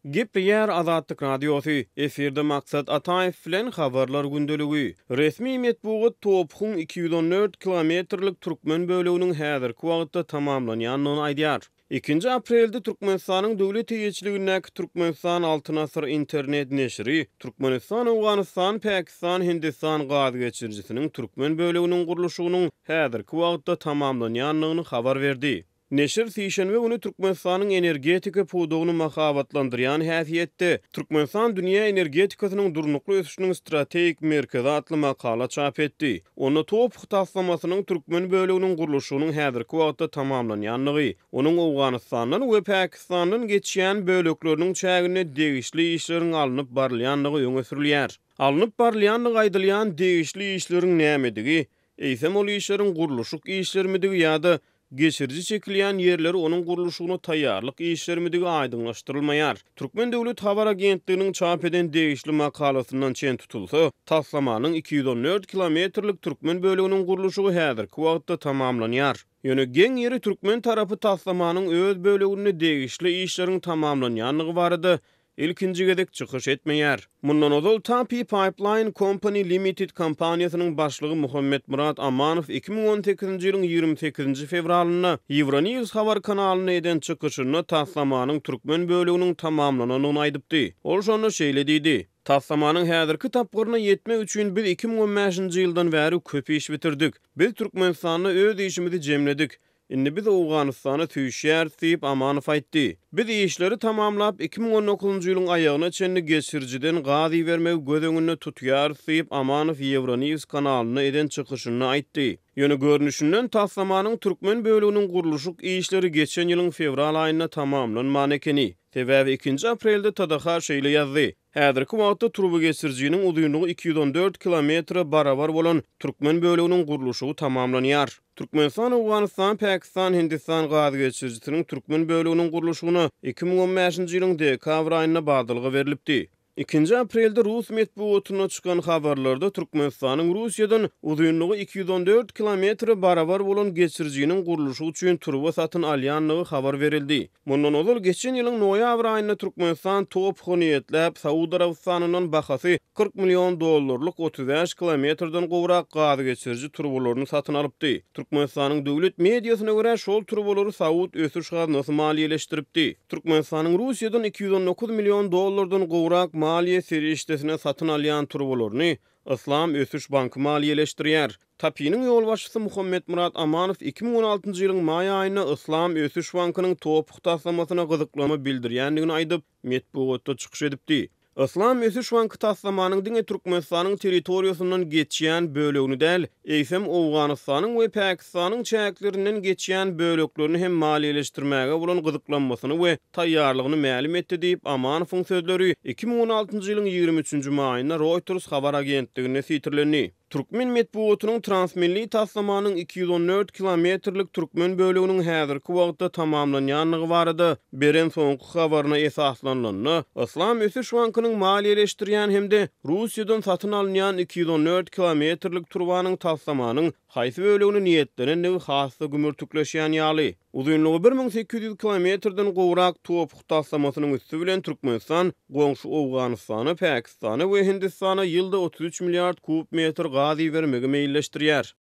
Gepleýär Azatlyk Radiosy, efirde Maksat Ataýew bilen Habarlar gündeligi. Resmi metbugat TOPH-yň 214 kilometrlik türkmen böleginiň häzirki wagtda tamamlanýandygyny aýdýar. Ikinji aprelde Türkmenistanyň döwlet eýeçiligindäki Türkmenistan Altyn Asyr internet neşiri Türkmenistan, Owganystan, Pakistan, Hindistan gaz geçirijisiniň türkmen böleginiň gurluşygynyň häzirki wagtda tamamlanýandygyny habar berdi. Neşir sişenbe güni Türkmenistanyň energetika pudagyny mahabatlandyrýan häsiýetde Türkmenistan dünýä energetikasynyň durnukly ösüşiniň strategik merkezi atly makala çap etdi. Onda TOPH taslamasynyň türkmen böleginiň gurluşygynyň häzirki wagtda tamamlanýandygy, onuň Owganystandan we Pakistandan geçýän bölekleriniň çäginde degişli işleriň alnyp barylýandygy öňe sürülýär. Alnyp barylýandygy aýdylýan degişli işleriň nämedigi, Eýsem ol işleriň gurluşyk işlerimidigi ýa-da geçiriji çekilýän ýerleri onuň gurluşygyna taýýarlyk işlerimidigi aýdyňlaşdyrylmaýar. Türkmen döwlet habar agentliginiň çap eden degişli makalasyndan çen tutulsa, taslamanyň 214 kilometrlik türkmen böleginiň gurluşygy häzirki wagtda tamamlanýar. Ýöne geň ýeri türkmen tarapy taslamanyň öz böleginde degişli işleriň tamamlanýandygy barada ilkinji gezek çykyş etmeýär. Mundan ozal Tapi Pipeline Company Limited kompaniýasynyň başlygy Muhammetmyrat Amanow 2018-nji ýylyň 28-nji fewralynda Euronews habar kanalynda eden çykyşynda taslamanyň türkmen böleginiň tamamlanandygyny aýdypdy. Ol şonda şeýle diýdi, Taslamanyň häzirki tapgyryna ýetmek üçin biz 2015-nji ýyldan bäri köp iş bitirdik. Biz Türkmenistanda öz işimizi jemledik. Indi biz Owganystana süýşýäris diýip, Amanow aýtdy. Biz işleri tamamlap, 2019-njy ýylyň aýagyna çenli geçirijiden gaz ibermegi göz öňünde tutýarys diýip, Amanow Euronews kanalynda eden çykyşynda aýtdy. Ýöne görnüşinden, taslamanyň türkmen böleginiň gurluşyk işleri geçen ýylyň fewral aýynda tamamlanman ekeni. Sebäbi ikinji aprelde TDH şeýle ýazdy, Häzirki wagtda turbageçirijiniň uzynlygy 214 kilometre barabar bolan türkmen böleginiň gurluşygy tamamlanýar. Türkmenistan, Owganystan, Pakistan, Hindistan gaz geçirijisiniň türkmen böleginiň gurluşygyna 2015-nji ýylyň dekabr aýynda badalga berlipdi. Ikinji aprelde rus metbugatynda çykan habarlarda Türkmenistanyň Russiýadan uzynlygy 214 kilometre barabar bolan geçirijiniň gurluşygy üçin turba satyn alýandygy habar berildi. Mundan ozal, geçen ýylyň noýabr aýynda Türkmenistan TOPH-a niýetläp, Saud Arabystanyndan bahasy 40 million dollarlyk 35 kilometrden gowrak gazgeçiriji turbalaryny satyn alypdy. Türkmenistanyň döwlet mediasyna görä, şol turbalary Saud ösüş gaznasy maliýeleşdiripdi. Türkmenistanyň Russiýadan 219 million dollardan gowrak maliýe serişdesine satyn alýan turbalaryny Yslam ösüş banky maliýeleşdirýär. TAPI-niň ýolbaşçysy Muhammetmyrat Amanow 2016-njy ýylyň maý aýynda Yslam ösüş bankynyň TOPH taslamasyna gyzyklanma bildirýändigini aýdyp, metbugatda çykyş edipdi. Yslam ösüş banky taslamanyň diňe Türkmenistanyň territoriýasyndan geçýän bölegini däl, eýsem, Owganystanyň we Pakistanyň çäklerinden geçýän böleklerini hem maliýeleşdirmäge bolan gyzyklanmasyny we taýýarlygyny mälim etdi diýip, Amanowyň sözleri 2016-njy ýylyň 23-nji maýynda Reuters habar agentliginde sitirlendi. Türkmen metbugatynyň transmilli taslamanyň 214 kilometrlik türkmen böleginiň häzirki wagtda tamamlanýandygy barada beren soňky habaryna esaslanylanda, Yslam ösüş bankynyň maliýeleşdirýän hem-de Russiýadan satyn alynýan 214 kilometrlik turbanyň taslamanyň haýsy bölegine niýetlenendigi has-da gümürtikleşýän ýaly. Uzynlygy 1800 kilometrden gowrak TOPH taslamasynyň üsti bilen Türkmenistan goňşy Owganystana, Pakistana we Hindistana ýylda 33 milliard kub metr gaz ibermegi meýilleşdirýär.